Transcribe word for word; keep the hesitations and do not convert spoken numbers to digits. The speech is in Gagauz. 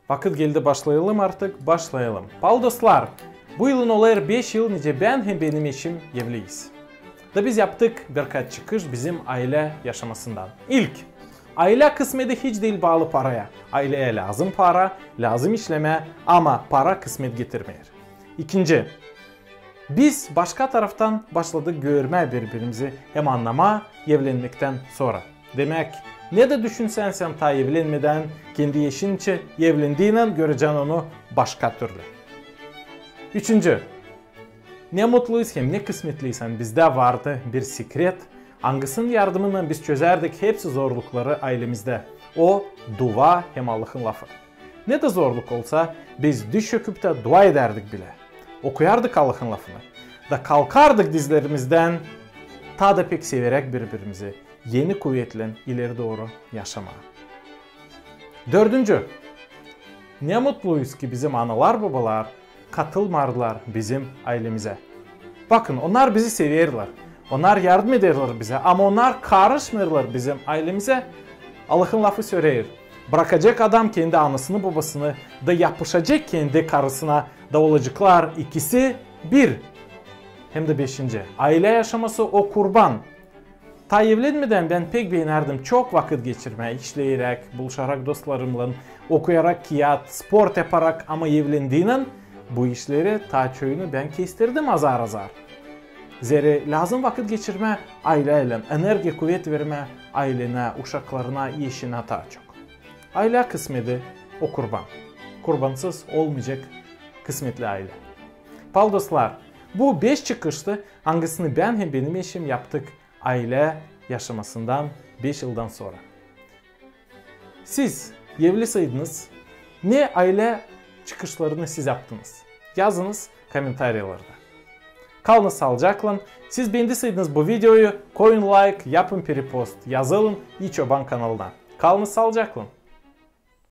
Vakıt geldi başlayalım artık, başlayalım. Pal dostlar, bu yılın olêr beş yıl, nicä bän hem benim eşim evliyiz. Da biz yaptık birkaç çıkış bizim aylä yaşamasından. İlk, aylä kısmeti hiç diil baalı paraya. Ayläyä lääzım para, lääzım işlemää, ama para kısmet getirmeer. İkinci, biz başka taraftan başladık görmää biri-birimizi hem annamaa evlenmektän sora. Demäk, ne dä düşünsän sän taa evlenmedän kendi eşinnän, evlendiinän görecän onu başka türlü. Üçüncü, ne mutluyuz hem ne kısmetliysän, bizdä vardı bir sekret, angısının yardımınnan biz çözärdik hepsi zorlukları aylemizdä. O, dua hem Allahın lafı. Ne dä zorluk olsa, biz diz çöküp tä dua edärdik bilä. Okuyardık Allahın lafını. Da kalkardık dizlerimizdän, taa da pek severäk biri-birimizi, eni kuvetlän ileri dooru yaşamaa. Dördüncü, ne mutluyuz ki bizim analar-bobalar katılmardılar bizim aylemizä. Bakın, onnar bizi severlär. Onnar yardım ederlär bizä, ama onnar karışmêêrlar bizim aylemizä. Allahın lafı söleer: brakacek adam kendi anasını-bobasını da yapışacek kendi karısına, da olaceklar ikisi bir. Hem dä beşinci, aylä yaşaması o kurban. Taa evlenmedän bän pek beenärdim çok vakıt geçirmää, işleyeräk, buluşarak dostlarımnan, okuyarak kiyat, sport yaparak, ama evlendiinän bu işleri taa çoyunu bän kestirdim azar-azar. Zerä lääzım vakıt geçirmää ayläylän, energiya, kuvet vermää aylenä, uşaklarına, eşinä taa çok. Aylä kısmeti o kurban. Kurbansız olmayacek kısmetli aylä. Pal dostlar, bu beş çıkıştı, angısını bän hem benim eşim yaptık aylä yaşamasından beş yıldan sora. Siz evliseydiniz, ne aylä çıkışlarını siz yaptınız? Yazınız komentariyalarda. Kalınız saalıcaklan. Siz beendiseydiniz bu videoyu, koyun layk, yapın perepost, yazılın İi Çoban kanalına. Kalınız saalıcaklan.